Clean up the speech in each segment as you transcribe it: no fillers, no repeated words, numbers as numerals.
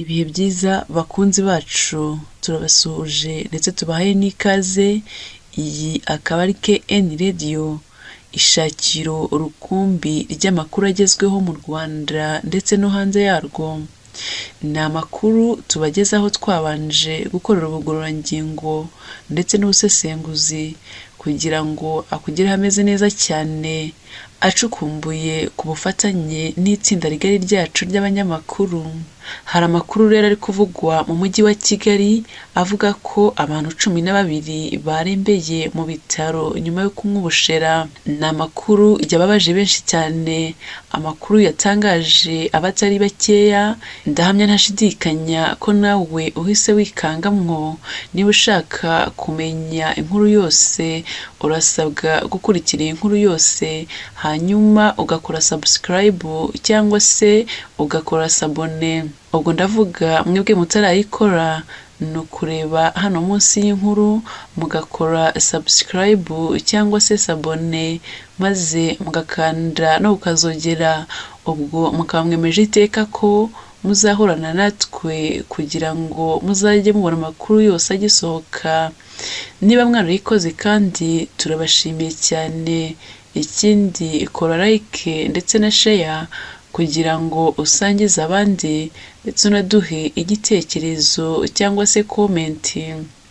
Ibihe byiza bakunzi bacu, turabasuhuje ndetse tubahaye n'ikaze, iyi akaba ari KN Radio, ishakiro rukumbi ry'amakuru agezweho mu Rwanda ndetse no hanze yarwo. Ni amakuru tubagezaho twabanje gukorera ubugororangingo ndetse n'ubusesenguzi kugira ngo akugereho ameze neza cyane, acukumbuye ku bufatanye n'itsinda rigari ryacu ry'abanyamakuru. Hari amakuru rero ari kuvugwa mu mujyi wa Kigali avuga ko abantu 12 barembeye mu bitaro nyuma yo kunywa ubushera. Ni amakuru yababaje benshi cyane, amakuru yatangaje abatari bakeya, ndahamya ntashidikanya ko nawe uhise wikangamwo. Niba ushaka kumenya inkuru yose urasabwa gukurikira iyi nkuru yose, hanyuma ugakora subscribe cyangwa se ugakora s'abonner. Ubwo ndavuga mwebwe mutarayikora, ni ukureba hano munsi y'inkuru mugakora subscribe cyangwa se s'abonner, maze mugakanda no kukazogera, ubwo mukaba mwemeje iteka ko muzahorana natwe kugira ngo muzajye mubona amakuru yose agisohoka. Niba mwarayikoze kandi turabashimiye cyane, ikindi kora like ndetse na share kugira ngo usangize abandi ndetse unaduhe igitekerezo cyangwa se comment.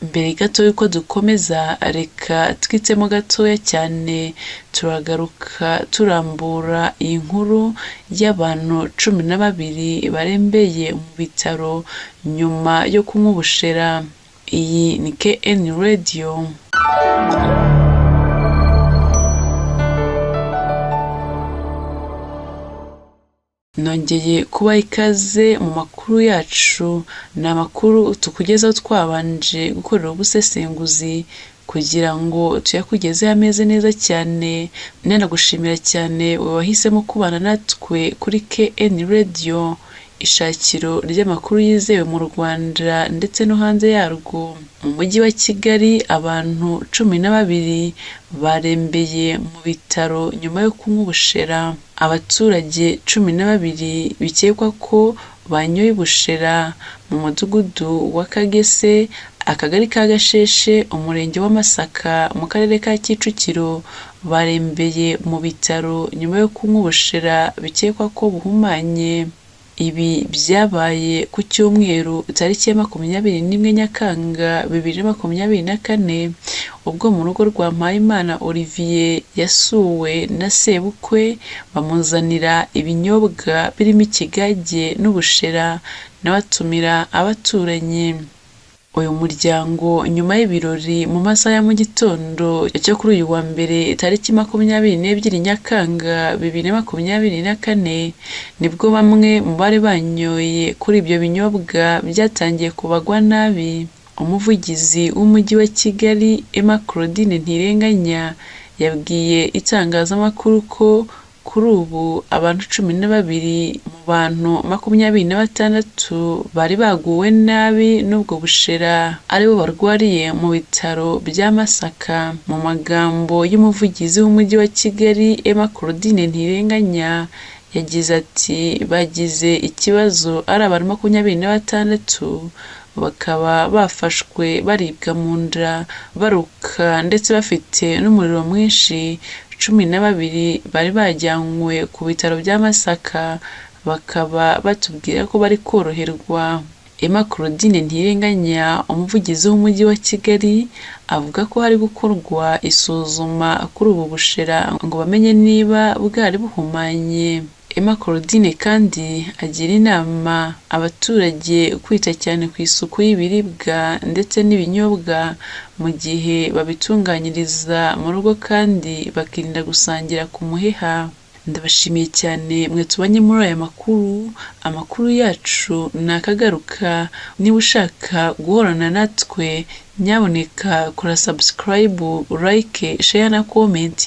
Mbere gato y'uko dukomeza reka twitsemo gatoya cyane, turagaruka turambura iyi nkuru y'abantu 12 barembeye mu bitaro nyuma yo kunywa ubushera. Iyi ni KN Radio. Nongeye kubaha ikaze mu makuru yacu, ni amakuru tukugezaho twabanje gukorera ubusesenguzi kugira ngo tuyakugezeho ameze neza cyane. Nanagushimira cyane wowe wahisemo kubana natwe kuri KN Radio, ishakiro ry'amakuru yizewe mu Rwanda ndetse no hanze yarwo. Mu mujyi wa Kigali abantu 12 barembeye mu bitaro nyuma yo kunywa ubushera. Abaturage 12 bikekwa ko banyoye ubushera mu mudugudu wa Kagese, akagari ka Gasheshe, umurenge wa Masaka mu karere ka Kicukiro, barembeye mu bitaro nyuma yo kunywa ubushera bikekwa ko buhumanye. Ibi byabaye ku cyumweru tariki ya 21 Nyakanga 2024, ubwo mu rugo rwa Mpayimana Olivier yasuwe na sebukwe bamuzanira ibinyobwa birimo ikigage n'ubushera, nawe atumira abaturanyi. Uyu muryango nyuma y'ibirori mu masaha ya mu gitondo cyo kuri uyu wa mbere tariki 22 Nyakanga 2024, nibwo bamwe mu bari banyoye kuri ibyo binyobwa byatangiye kubagwa nabi. Umuvugizi w'umujyi wa Kigali Emma Claudine Ntirenganya yabwiye itangazamakuru ko kuri ubu abantu 12 mu bantu 26 bari baguwe nabi n'ubwo bushera aribo barwariye mu bitaro bya Masaka. Mu magambo y'umuvugizi w'umujyi wa Kigali Emma Claudine Ntirenganya yagize ati bagize ikibazo ari abantu 26 bakaba bafashwe baribwa mu nda, baruka ndetse bafite n'umuriro mwinshi. 12 bari bajyanywe ku bitaro bya Masaka bakaba batubwira ko bari koroherwa. Emma Claudine Ntirenganya, umuvugizi w'umujyi wa Kigali, avuga ko hari gukorwa isuzuma kuri ubu bushera ngo bamenye niba bwari buhumanye. Emma Claudine kandi agira inama abaturage kwita cyane ku isuku y'ibiribwa ndetse n'ibinyobwa mu gihe babitunganyiriza mu rugo kandi bakirinda gusangira ku muheha. Ndabashimiye cyane mwe tubanye muri aya makuru, amakuru yacu ni akagaruka. Niba ushaka guhorana natwe nyabuneka kora subscribe, like, share na comment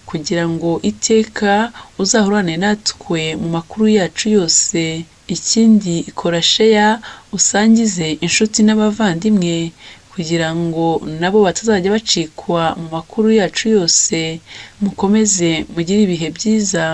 kugira ngo iteka uzahorane natwe mu makuru yacu yose. Ikindi kora share usangize inshuti n'abavandimwe kugira ngo nabo batazajya bacikwa mu makuru yacu yose. Mukomeze mugire ibihe byiza.